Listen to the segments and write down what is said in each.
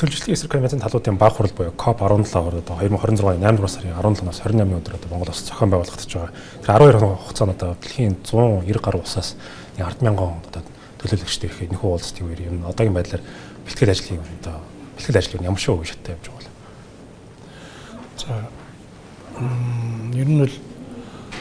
Цөлжилтийн эсрэг конвенцийн талуудын баг хурал буюу COP17 одоо 2026 оны 8 дугаар сарын 17-наас 28-ны өдөр одоо Монгол улс зохион байгуулагдаж байгаа. Тэр 12 хоног хугацаанд одоо дэлхийн 190 гаруй улсаас 100000 одоо төлөөлөгчтэй ирэхэд нөхөө уулзтыг үеэр юм одоогийн байдлаар бэлтгэл ажлын одоо бэлтгэл ажлыг ямар шиг үе шаттай явж байгаа вэ? За, ер нь бол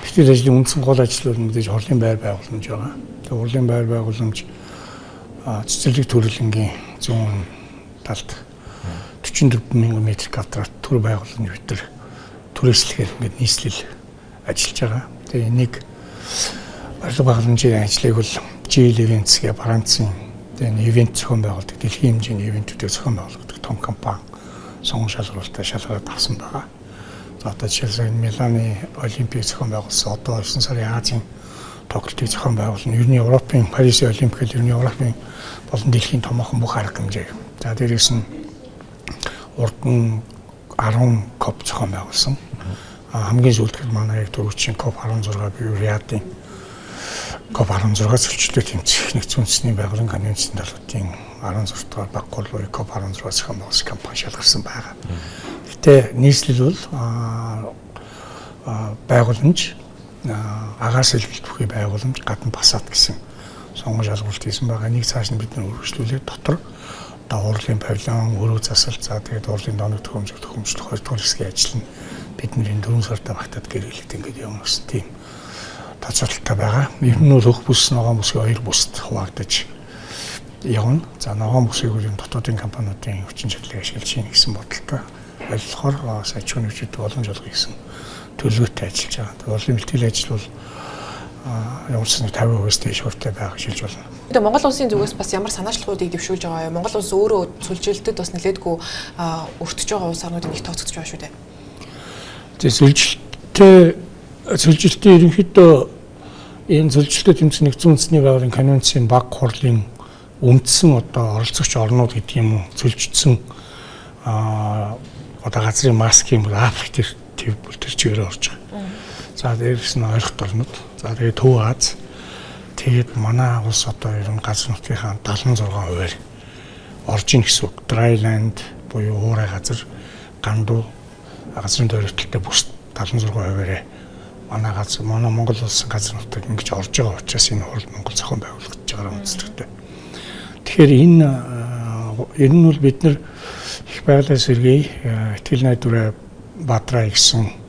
бэлтгэл ажлын үндсэн гол ажил бол мэдээж хурлын байр байгууламж байгаа. Тэгээ хурлын байр байгууламж цэцэрлэг төрөлнгийн зүүн талд 44 мянган метр квадрат төр байгууламж бид нар түрээслэхээр ингээд нийслэл ажиллаж байгаа. Тэгээ энийг барилга байгууламжийн ажлыг бол GL Events гэх Францын тэгээ ивент зохион байгуулдаг, дэлхийн хэмжээний ивентүүдийг зохион байгуулдаг том компани сонгон шалгаруултаа шалгараад авсан байгаа. За, одоо жишээлбэл Миланы Олимпийг зохион байгуулсан, одоо 9 сарын Азийн тоглолтыг зохион байгуулна. Ер нь Европын Парисын Олимп гэл ер нь Европын болон дэлхийн томоохон бүх арга хэмжээг. За, дээрээс нь урд нь 10 COP зохион байгуулсан. Хамгийн сүүлд манай яг түрүүчийн COP 16 буюу Риадын COP 16 зөрчилдөд тэмцэх нэгдсэн үндэсний байгууллагын конвенцийн талуудын 16 дугаар баг гол буюу COP 16 зохион байгуулсан компани шалгарсан байгаа. Гэтэ нийслэл бол байгууламж, агаар сэлгэлт бүхий байгууламж, гадна фасад гэсэн сонгон шалгуулт хийсэн байгаа. Энийг цааш нь бид нар үргэлжлүүлээд дотор одоо уурлын павильон, өрөө засал, за тэгээд уурлын доног төхөөрөмж, төхөөрөмжлөх 2 дугаар хэсгийн ажил нь бидний 4 сарда багтаад гэрэлээд ингээд явна гэсэн тийм тооцоололтой байгаа. Ер нь бол хөх бүс, ногоон бүсийн хоёр бүст хуваагдаж явна. За, ногоон бүсийг үл дотоодын компаниудын хүчин чадлыг ашиглаж ийн гэсэн бодолтой болохоор сая чүүн хөгжүүлдэг боломж олгоё гэсэн төлөвлөгөөтэй ажиллаж байгаа. Улсын бэлтгэл ажил бол ямар ч нэг 50%-аас дээш хувьтай байх шилж болно. Тэгээ Монгол улсын зүгээс бас ямар санаачлагуудыг дэвшүүлж байгаа вэ? Монгол улс өөрөө сүлжилтэд бас нэлээдгүй өртөж байгаа улс орнуудын нэг тооцогдож байгаа шүү дээ. Тэгээ сүлжилтээ ерөнхийдөө энэ сүлжилтэд тэмцэх нэгдсэн үндэсний байгууллагын конвенцийн баг хурлын үндсэн одоо оролцогч орнууд гэдэг юм уу, цөлжсөн одоо газрын маскын бүр Африк тэр төв бүр тэр чигээр орж байгаа. За, дээрээс нь ойрхот орнууд. За, тэгээд Төв Аз. Тэгээд манай улс одоо ер нь газар нутгийнхаа 76%-аар орж ийн гэсэн үг. Dryland буюу уурай газар, гандуу газрын дойролттой бүс 76%-аараа манай газар, манай Монгол улсын газар нутаг ингэж орж байгаа учраас энэ хурал Монгол зохион байгуулагдаж байгаа үндэслэгтэй. Тэгэхээр энэ ер нь бол бид нар их байгалаа сэргэе, итгэл найдвараа бадраа гэсэн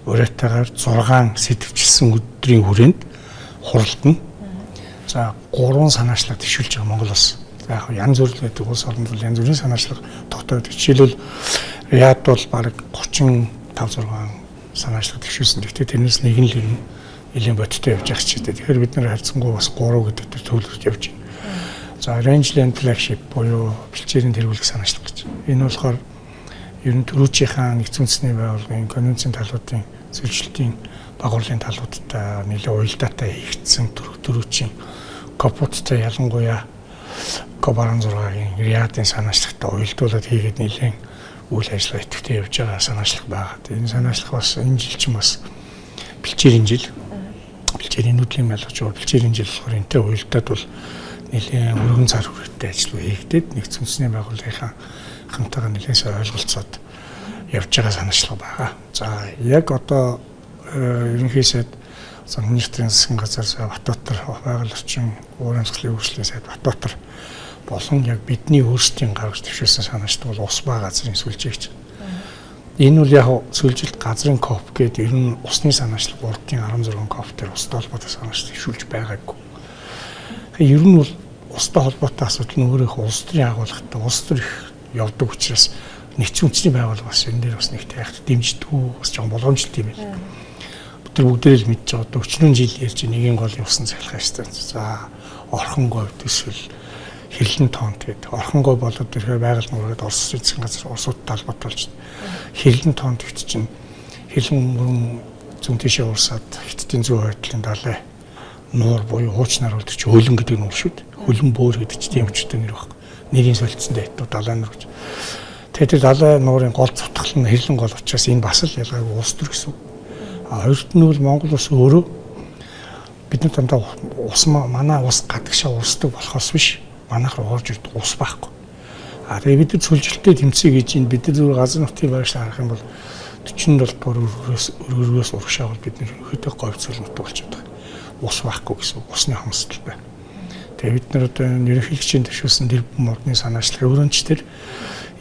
уриатайгаар 6 сэтвчилсэн өдрийн хүрээнд хуралдана. За, 3 санаачлаг дэвшүүлж байгаа Монгол улс. За, яг янз бүр байдаг, улс оронд бол янз бүрийн санаачлаг тогтоодог. Жишээлбэл Риад бол бараг 35 6 санаачлаг дэвшүүлсэн. Гэхдээ тэрнээс нэг нь л юм нэлийн бодиттой явж байгаа ч гэдэг. Тэгэхээр бид нар харьцангуй бас 3 гэдэг төр төвлөрч явж байна. За, Rangeland Flagship буюу бэлчээрийн тэргүүлэх санаачлаг гэж. Энэ болохоор ер нь түрүүчийнхаа нэгдсэн үндэсний байгууллагын конвенцийн талуудын зөрчилтийн баг хурлын талуудтай нэлээд уялдаатай хийгдсэн түрүүчийн COP-уудтай, ялангуяа COP16-гийн Риадын санаачлагтай уялдуулаад хийгээд нэлээд үйл ажиллагаа идэвхтэй явж байгаа санаачлаг байгаа. Энэ санаачлаг бас энэ жил чинь бас бэлчээрийн жил. Бэлчээрийн нүүдлийн ялгаж байгаа бэлчээрийн жил болохоор энтэй уялдаад бол нэлээд өргөн цар хүрээтэй ажил хийгдээд нэгдсэн үндэсний байгууллагынхаа хамтайгаа нэлээд сайн ойлголцоод явж байгаа санаачлаг байгаа. За, яг одоо ерөнхий сайд Замны засгийн газар Батбаатар, байгаль орчин уур амьсгалын үйлчлэлийн сайд Батбаатар болон яг бидний өөрсдийн гаргаж дэвшүүлсэн санаачлаг бол ус ба газрын сүлжээгч. Энэ бол яг сүлжилт газрын COP гэдэг ер нь усны санаачлаг урдын 16 COP дээр устай холбоотой санаачлаг дэвшүүлж байгаагүй. Тэгэхээр ер нь бол устай холбоотой асуудал нь өөрөө их улс төрийн агуулгатай, улс төр их явдаг учраас нэгдсэн үндэсний байгууллага бас энэ дээр бас нэг тайхт дэмждэггүй, бас жоохон болгоомжлт юм байна. Бид нар бүгдээрээ л мэдж байгаа, одоо өчнөн жил ярьж нэгийн гол усан цахилгаан станц. За, орхон говь төсөл, хэрлэн тоонт гэдэг. Орхон говь болоод ирэхээр байгаль нуураад Орос засгийн газар Оросуудтай холбоотой болж, хэрлэн тоонт гэт чинь хэрлэн мөрөн зүүн тишээ урсаад Хятадын зүүн хойдлын далай нуур буюу хуучнаар бол чи хөлөн гэдэг нуур шүү дээ. Хөлөн бөөр гэдэг чи тийм өчтөр нэр баг. Нэрийн солилцсон дээр далай нуур гэж. Тэгээд тэр далай нуурын гол цутгал нь хэрлэн гол учраас энэ бас л ялгаагүй улс төр гэсэн үг. А хоёрт нь бол Монгол улс өөрөө бид нар дандаа ус, манай ус гадагшаа урсдаг болохоос биш, манайх руу орж ирдэг ус байхгүй. А тэгээ бид нар цөлжилттэй тэмцэе гэж энэ бид нар зүгээр газар нутгийн байршлаа харах юм бол 47 дугаар өргөргөөс урагшаа бол бид нар ерөнхийдөө говьцол нутаг болчиход байгаа. Ус байхгүй гэсэн үг, усны хомсдол байна. Тэгээ бид нар одоо ерөнхийлөгчийн төвшүүлсэн тэр модны санаачлага өрөөнд ч тэр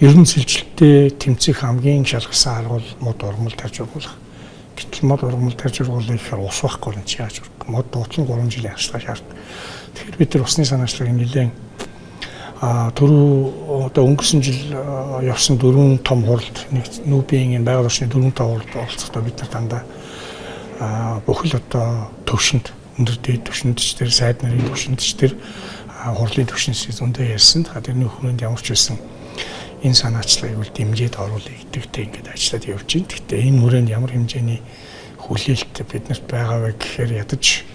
ер нь цөлжилттэй тэмцэх хамгийн шалгасан арга бол мод ургамал тарж ургуулах. Гэтэл мод ургамал тарж ургуулах гэхээр ус байхгүй нь чи яаж ургах? Мод дуудлан 3 жилийн ажиллагаа шаарддаг. Тэгэхээр бид нар усны санаачлагыг нэлээд түрүү одоо өнгөрсөн жил явсан дөрвөн том хуралд нэг нүүбийн энэ байгаль орчны дөрвөн том хуралд оролцохдоо бид нар дандаа бүхэл одоо төвшөнд өндөр дээд төвшөнд ч тэр сайд нарын төвшөнд ч тэр хурлын төвшөнс зөндөө ярьсан. Тэрний хүрээнд ямар ч байсан энэ санаачлагыг бол дэмжиж оруулах гэдэгтэй ингээд ажиллаад явж байна. Гэхдээ энэ хүрээнд ямар хэмжээний хүлээлт биднэрт байгаа вэ гэхээр ядаж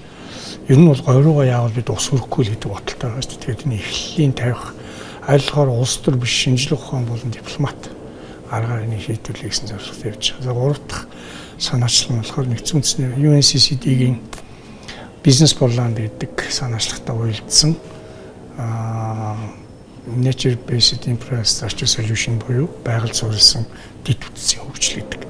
ер нь бол говь руугаа яавал бид ус өрөхгүй л гэдэг бодолтой байгаа шүү дээ. Тэгэхээр энэ эхлэлийн тавих аль болохоор улс төр биш шинжлэх ухаан болон дипломат аргаар энийг шийдвэрлэе гэсэн зорилготой явж байгаа. За гурав дахь санаачлал нь болохоор нэгдсэн үндэсний UNCCD-гийн бизнес Болланд гэдэг санаачлагтай уялдсан Nature Based Infrastructure Solution буюу байгаль суурилсан дэд бүтцийн хөгжил гэдэг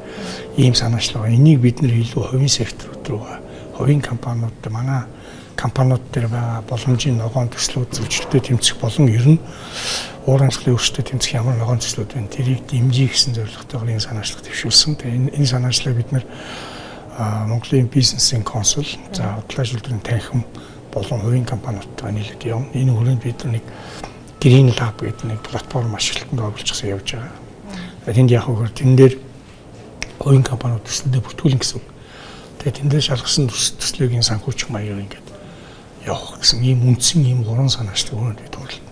ийм санаачлал байгаа. Энийг бид нэр илүү хувийн секторууд руугаа, хувийн компаниуд, манай компаниуд дээр байгаа боломжийн ногоон төслүүд зөвчлөлтөд тэмцэх болон ер нь уур амьсгалын өөрчлөлтөд тэмцэх ямар ногоон төслүүд байна. Тэрийг дэмжих гэсэн зорилготойгоор энэ санаачлаг дэвшүүлсэн. Тэгээ энэ санаачлагыг бид нэр Монголын бизнесийн консул, за худлаа шилдвэрийн танхим болон хувийн компаниудтайгаа нийлээд явна. Энэ хүрээнд бид нэг Green Lab гэдэг нэг платформ ашиглалтанд оруулчихсан явж байгаа. Тэнд яг хөө тэн дээр хувийн компаниуд төслөндөө бүртгүүлнэ гэсэн үг. Тэгээ тэн дээр шалгасан төслөгийн санхүүжих маягаар ингээд явах гэсэн ийм үндсэн ийм гурван санаачлаг өрөөнд бид хурлаа.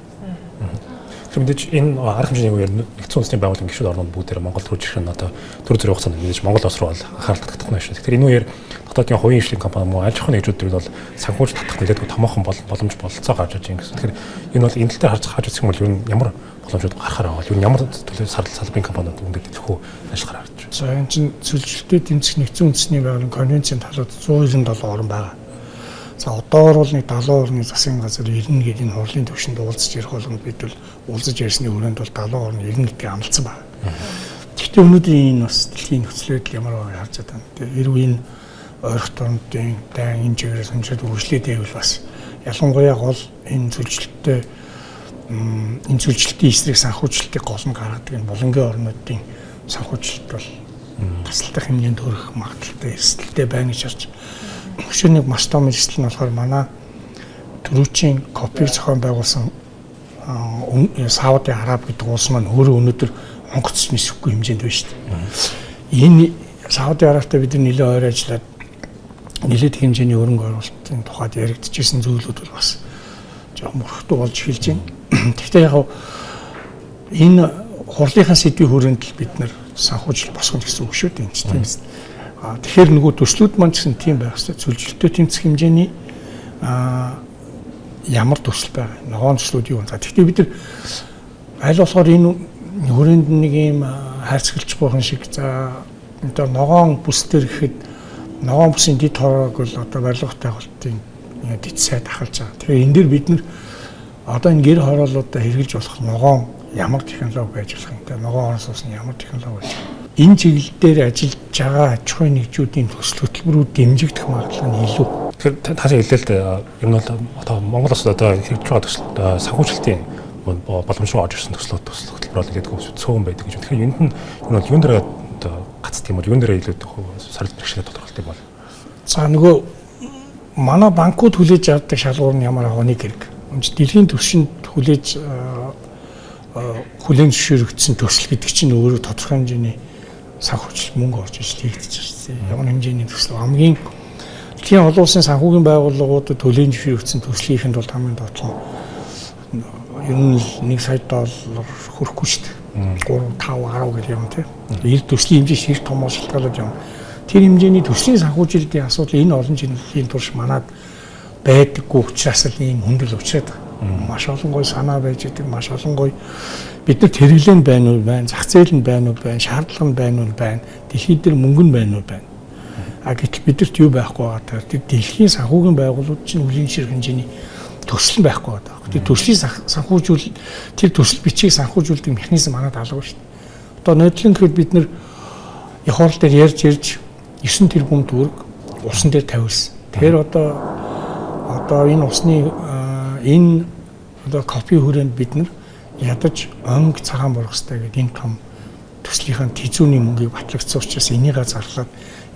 Тэр мэдээж энэ арга хэмжээний үеэр нэгдсэн үндэсний байгууллагын гишүүд орнууд бүгдээр Монгол руу ирэх нь одоо төр зүрийн хугацаанд мэдээж Монгол улс руу бол анхаарал татгах нь шүү. Тэгэхээр энэ үеэр дотоодын хувийн хвшлийн компани мөн аль ахуйн нэгжүүд бол санхүүж татах нэлээдгүй томоохон боломж бололцоо гарч иж байгаа гэсэн. Тэгэхээр энэ бол энэ тал дээр харж хааж үзэх юм бол ер нь ямар боломжууд гарахаар байгаа бол ер нь ямар төлөв салбарын компаниуд үүндэд төлхөө ажиллахаар харж байна. За энэ чинь цөлжилттэй тэмцэх нэгдсэн үндэсний байгууллагын конвенцийн талууд 197 орн байгаа. За одоогор бол нэг 70 орны засгийн газар 90 гэдэг энэ хурлын төвшөнд уулзаж ярих болгонд бид бол уулзаж ярьсны хүрээнд бол 70 орн 90 гэдгийг амлацсан байна. Гэхдээ өнөөдрийн энэ бас дэлхийн нөхцөл байдал ямар байгааг харж байгаа. Тэгээ эрүү энэ ойрхот орнуудын дайн энэ чиглэлээр хүндрээд үргэлжлээд байвал бас ялангуяа гол энэ цөлжилттэй энэ цөлжилтийн эсрэг санхүүжилтийг гол нь гаргадаг энэ булангийн орнуудын санхүүжилт бол тасалдах хэмжээнд хүрэх магадлалтай эрсдэлтэй байна гэж харж. Өчигдөр нэг маш том эрсдэл нь болохоор манай түрүүчийн копиг зохион байгуулсан Сауди Араб гэдэг улс маань өөрөө өнөөдөр онгоц нисэхгүй хэмжээнд байна шүү дээ. Энэ Сауди Арабтай бид нар нэлээд ойр ажиллаад нэлээд хэмжээний хөрөнгө оруулалтын тухайд яригдчихсэн зүйлүүд бол бас жоохон мөрөхтөө болж эхэлж байна. Гэхдээ яг энэ хурлынхаа сэдвийн хүрээнд л бид нар санхүүжилт босгоно гэсэн үг шүү дээ. Тийм ээ. Тэгэхээр нөгөө төслүүд маань ч гэсэн тийм байх хэрэгтэй. Цөлжилттэй тэмцэх хэмжээний ямар төсөл байгаа. Ногоон төслүүд юу вэ? За тэгэхээр бид нар аль болохоор энэ хүрээнд нэг юм хайрцагч буйхан шиг за одоо ногоон бүс төр гэхэд ногоон бүсийн дэд хороог бол одоо барилга байгуулалтын дэд сайд ахалж байгаа. Тэгэхээр энэ дэр бид нар одоо энэ гэр хороолуудаа хэрэгжилж болох ногоон ямар технологи байж болох юм те ногоон орон сууцны ямар технологи байж энэ чиглэл дээр ажиллаж байгаа аж ахуйн нэгжүүдийн төсөл хөтөлбөрүүд дэмжигдэх магадлал нь илүү. Тэгэхээр та хэллээ л дээ. Ер нь бол одоо Монгол улсад одоо хэрэгжиж байгаа төсөл санхүүжилтийн боломж руу орж ирсэн төслүүд төсөл хөтөлбөр бол нэлээд цөөн байдаг гэж. Тэгэхээр энд нь ер нь бол юун дээр одоо гацдаг юм бол юун дээр илүү сорилт бэрхшээлээ тодорхойлдог юм бол. За нөгөө манай банкуд хүлээж авдаг шалгуур нь ямар агуу нэг хэрэг. Дэлхийн түвшинд хүлээж хүлээн зөвшөөрөгдсөн төсөл гэдэг чинь өөрөө тодорхой хэмжээний санхүүжилт мөнгө орж иж хийгдэж байгаа. Ямар хэмжээний төсөл хамгийн дэлхийн олон улсын санхүүгийн байгууллагуудад хүлээн зөвшөөрөгдсөн төслийнхэнд бол хамгийн доотлон ер нь 1 сая доллар хүрэхгүй шүү дээ. 3 5 10 гэх юм тий. 90 төслийн хэмжээ шир томоо шалтгаалаад юм. Тэр хэмжээний төслийн санхүүжилтийн асуудал энэ олон жилийн турш манад байдаггүй учраас л ийм хүндрэл учраад байгаа. Маш олон гоё санаа байж идэг, маш олон гоё бид нар хэрэглээ нь байна уу байна, зах зээл нь байна уу байна, шаардлага нь байна уу байна, дэлхийд дээр мөнгө нь байна уу байна. А гэтэл бидэрт юу байхгүй байгаа тэр дэлхийн санхүүгийн байгууллагууд чинь үлийн шир хэмжээний Төсөл нь байхгүй байгаа. Тэр төслийг санхүүжүүл, тэр төсөл бичгийг санхүүжүүлдэг механизм манад алга шүү дээ. Одоо нодлон гэхэд бид нэр их хурал дээр ярьж ярьж 9 тэрбум төгрөг усан дээр тавиулсан. Тэгэхээр одоо энэ усны энэ одоо копи хүрээнд бид нар ядаж онг цагаан бурах хэрэгтэй гэдэг энэ том төслийнхэн тэзүүний мөнгийг батлагдсан учраас энийгээ зарлаад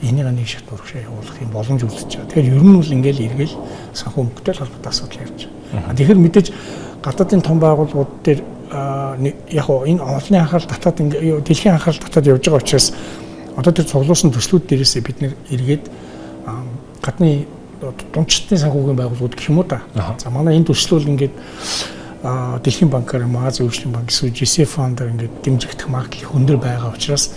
энийгээ нэг шат урагшаа явуулах юм боломж үүсэж байгаа. Тэгэхээр ер нь бол ингээл эргэл санхүү мөнгөтэй л холбоотой асуудал ярьж байгаа. Тэгэхээр мэдээж гадаадын том байгууллагууд дээр яг уу энэ олонний анхаарал татаад, ингээ дэлхийн анхаарал татаад явж байгаа учраас одоо тэр цуглуулсан төслүүд дээрээсээ бид нэр эргээд гадны дундчдын санхүүгийн байгууллагууд гэх юм уу да. За, манай энэ төсөл бол ингээд Дэлхийн банкаар, Ази хөгжлийн банк эсвэл GCF фондоор ингээд дэмжигдэх магадлал их өндөр байгаа учраас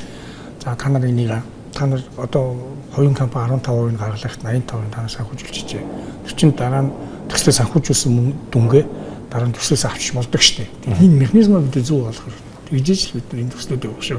за, та нар энийг, та нар одоо хувийн компани 15% гаргалагт 85% та нар санхүүжүүлчихжээ. Тэр чинь дараа нь төслөө санхүүжүүлсэн дүнгээ дараа нь төслөөс авчиж болдог штеп. Энэ механизмаа бид зөв болгох. Тэгжээж л бид нар энэ төслүүдийг урагшаа.